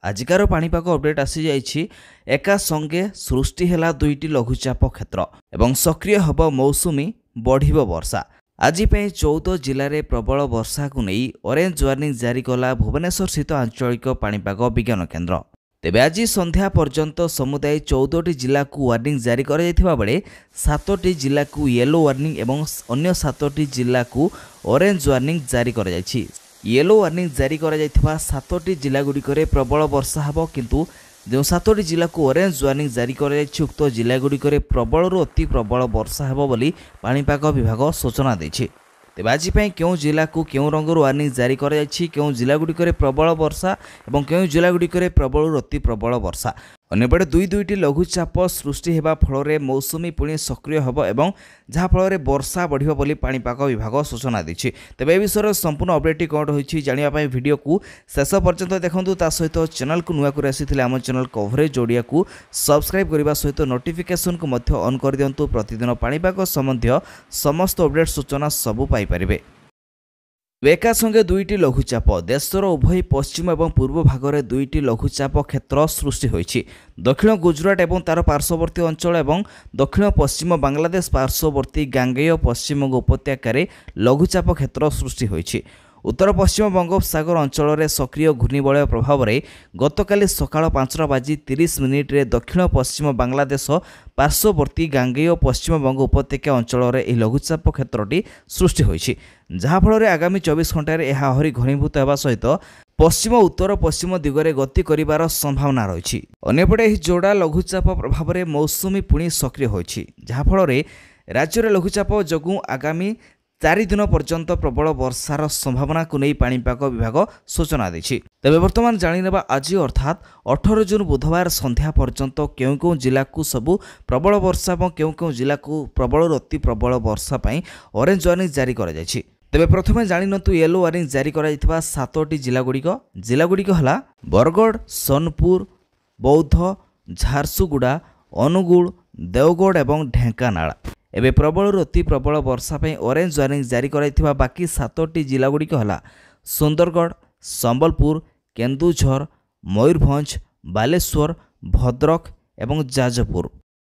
ଆଜିକାର ପାଣିପାଗ ଅପଡେଟ୍ ଆସିଯାଇଛି। ଏକା ସଙ୍ଗେ ସୃଷ୍ଟି ହେଲା ଦୁଇଟି ଲଘୁଚାପ କ୍ଷେତ୍ର ଏବଂ ସକ୍ରିୟ ହେବ ମୌସୁମୀ, ବଢ଼ିବ ବର୍ଷା। ଆଜି ପାଇଁ 14 ଜିଲ୍ଲାରେ ପ୍ରବଳ ବର୍ଷାକୁ ନେଇ ଅରେଞ୍ଜ ୱାର୍ଣ୍ଣିଂ ଜାରି କଲା ଭୁବନେଶ୍ୱରସ୍ଥିତ ଆଞ୍ଚଳିକ ପାଣିପାଗ ବିଜ୍ଞାନ କେନ୍ଦ୍ର। ତେବେ ଆଜି ସନ୍ଧ୍ୟା ପର୍ଯ୍ୟନ୍ତ ସମୁଦାୟ 14ଟି ଜିଲ୍ଲାକୁ ୱାର୍ଣ୍ଣିଂ ଜାରି କରାଯାଇଥିବା ବେଳେ 7ଟି ଜିଲ୍ଲାକୁ ୟେଲୋ ୱାର୍ଣ୍ଣିଂ ଏବଂ ଅନ୍ୟ 7ଟି ଜିଲ୍ଲାକୁ ଅରେଞ୍ଜ ୱାର୍ଣ୍ଣିଂ ଜାରି କରାଯାଇଛି। ୟେଲୋ ୱାର୍ଣ୍ଣିଂ ଜାରି କରାଯାଇଥିବା 7ଟି ଜିଲ୍ଲାଗୁଡ଼ିକରେ ପ୍ରବଳ ବର୍ଷା ହେବ, କିନ୍ତୁ ଯେଉଁ 7ଟି ଜିଲ୍ଲାକୁ ଅରେଞ୍ଜ ୱାର୍ଣ୍ଣିଂ ଜାରି କରାଯାଇଛି ଉକ୍ତ ଜିଲ୍ଲାଗୁଡ଼ିକରେ ପ୍ରବଳରୁ ଅତି ପ୍ରବଳ ବର୍ଷା ହେବ ବୋଲି ପାଣିପାଗ ବିଭାଗ ସୂଚନା ଦେଇଛି। ତେବେ ଆଜି ପାଇଁ କେଉଁ ଜିଲ୍ଲାକୁ କେଉଁ ରଙ୍ଗର ୱାର୍ଣ୍ଣିଂ ଜାରି କରାଯାଇଛି, କେଉଁ ଜିଲ୍ଲାଗୁଡ଼ିକରେ ପ୍ରବଳ ବର୍ଷା ଏବଂ କେଉଁ ଜିଲ୍ଲାଗୁଡ଼ିକରେ ପ୍ରବଳରୁ ଅତି ପ୍ରବଳ ବର୍ଷା। ଅନ୍ୟପଟେ ଦୁଇ ଦୁଇଟି ଲଘୁଚାପ ସୃଷ୍ଟି ହେବା ଫଳରେ ମୌସୁମୀ ପୁଣି ସକ୍ରିୟ ହେବ ଏବଂ ଯାହାଫଳରେ ବର୍ଷା ବଢ଼ିବ ବୋଲି ପାଣିପାଗ ବିଭାଗ ସୂଚନା ଦେଇଛି। ତେବେ ଏ ବିଷୟରେ ସମ୍ପୂର୍ଣ୍ଣ ଅପଡେଟ୍ଟି କ'ଣ ରହିଛି ଜାଣିବା ପାଇଁ ଭିଡ଼ିଓକୁ ଶେଷ ପର୍ଯ୍ୟନ୍ତ ଦେଖନ୍ତୁ। ତା ସହିତ ଚ୍ୟାନେଲକୁ ନୂଆ କରି ଆସିଥିଲେ ଆମ ଚ୍ୟାନେଲ କଭରେଜ ଓଡ଼ିଆକୁ ସବସ୍କ୍ରାଇବ୍ କରିବା ସହିତ ନୋଟିଫିକେସନକୁ ମଧ୍ୟ ଅନ୍ କରିଦିଅନ୍ତୁ। ପ୍ରତିଦିନ ପାଣିପାଗ ସମ୍ବନ୍ଧୀୟ ସମସ୍ତ ଅପଡେଟ୍ ସୂଚନା ସବୁ ପାଇପାରିବେ। ଏକା ସଙ୍ଗେ ଦୁଇଟି ଲଘୁଚାପ, ଦେଶର ଉଭୟ ପଶ୍ଚିମ ଏବଂ ପୂର୍ବ ଭାଗରେ ଦୁଇଟି ଲଘୁଚାପ କ୍ଷେତ୍ର ସୃଷ୍ଟି ହୋଇଛି। ଦକ୍ଷିଣ ଗୁଜୁରାଟ ଏବଂ ତା'ର ପାର୍ଶ୍ୱବର୍ତ୍ତୀ ଅଞ୍ଚଳ ଏବଂ ଦକ୍ଷିଣ ପଶ୍ଚିମ ବାଂଲାଦେଶ ପାର୍ଶ୍ୱବର୍ତ୍ତୀ ଗାଙ୍ଗେୟ ପଶ୍ଚିମବଙ୍ଗ ଉପତ୍ୟକାରେ ଲଘୁଚାପ କ୍ଷେତ୍ର ସୃଷ୍ଟି ହୋଇଛି। ଉତ୍ତର ପଶ୍ଚିମ ବଙ୍ଗୋପସାଗର ଅଞ୍ଚଳରେ ସକ୍ରିୟ ଘୂର୍ଣ୍ଣିବଳୟ ପ୍ରଭାବରେ ଗତକାଲି ସକାଳ 5ଟା ବାଜି 30 ମିନିଟ୍ରେ ଦକ୍ଷିଣ ପଶ୍ଚିମ ବାଂଲାଦେଶ ପାର୍ଶ୍ୱବର୍ତ୍ତୀ ଗାଙ୍ଗେୟ ପଶ୍ଚିମବଙ୍ଗ ଉପତ୍ୟକା ଅଞ୍ଚଳରେ ଏହି ଲଘୁଚାପ କ୍ଷେତ୍ରଟି ସୃଷ୍ଟି ହୋଇଛି, ଯାହାଫଳରେ ଆଗାମୀ 24 ଘଣ୍ଟାରେ ଏହା ଆହୁରି ଘନୀଭୂତ ହେବା ସହିତ ପଶ୍ଚିମ ଉତ୍ତର ପଶ୍ଚିମ ଦିଗରେ ଗତି କରିବାର ସମ୍ଭାବନା ରହିଛି। ଅନ୍ୟପଟେ ଏହି ଯୋଡ଼ା ଲଘୁଚାପ ପ୍ରଭାବରେ ମୌସୁମୀ ପୁଣି ସକ୍ରିୟ ହୋଇଛି, ଯାହାଫଳରେ ରାଜ୍ୟରେ ଲଘୁଚାପ ଯୋଗୁଁ ଆଗାମୀ 4 ଦିନ ପର୍ଯ୍ୟନ୍ତ ପ୍ରବଳ ବର୍ଷାର ସମ୍ଭାବନାକୁ ନେଇ ପାଣିପାଗ ବିଭାଗ ସୂଚନା ଦେଇଛି। ତେବେ ବର୍ତ୍ତମାନ ଜାଣିନେବା ଆଜି ଅର୍ଥାତ୍ 18 ଜୁନ୍ ବୁଧବାର ସନ୍ଧ୍ୟା ପର୍ଯ୍ୟନ୍ତ କେଉଁ କେଉଁ ଜିଲ୍ଲାକୁ ସବୁ ପ୍ରବଳ ବର୍ଷା ଏବଂ କେଉଁ କେଉଁ ଜିଲ୍ଲାକୁ ପ୍ରବଳରୁ ଅତି ପ୍ରବଳ ବର୍ଷା ପାଇଁ ଅରେଞ୍ଜ ୱାର୍ଣ୍ଣିଂ ଜାରି କରାଯାଇଛି। ତେବେ ପ୍ରଥମେ ଜାଣିନିଅନ୍ତୁ ୟେଲୋ ୱାର୍ଣ୍ଣିଂ ଜାରି କରାଯାଇଥିବା 7ଟି ଜିଲ୍ଲାଗୁଡ଼ିକ। ଜିଲ୍ଲାଗୁଡ଼ିକ ହେଲା ବରଗଡ଼, ସୋନପୁର, ବୌଦ୍ଧ, ଝାରସୁଗୁଡ଼ା, ଅନୁଗୁଳ, ଦେଓଗଡ଼ ଏବଂ ଢେଙ୍କାନାଳ। ଏବେ ପ୍ରବଳରୁ ଅତି ପ୍ରବଳ ବର୍ଷା ପାଇଁ ଅରେଞ୍ଜ ୱାର୍ଣ୍ଣିଂ ଜାରି କରାଯାଇଥିବା ବାକି 7ଟି ଜିଲ୍ଲାଗୁଡ଼ିକ ହେଲା ସୁନ୍ଦରଗଡ଼, ସମ୍ବଲପୁର, କେନ୍ଦୁଝର, ମୟୂରଭଞ୍ଜ, ବାଲେଶ୍ୱର, ଭଦ୍ରକ ଏବଂ ଯାଜପୁର।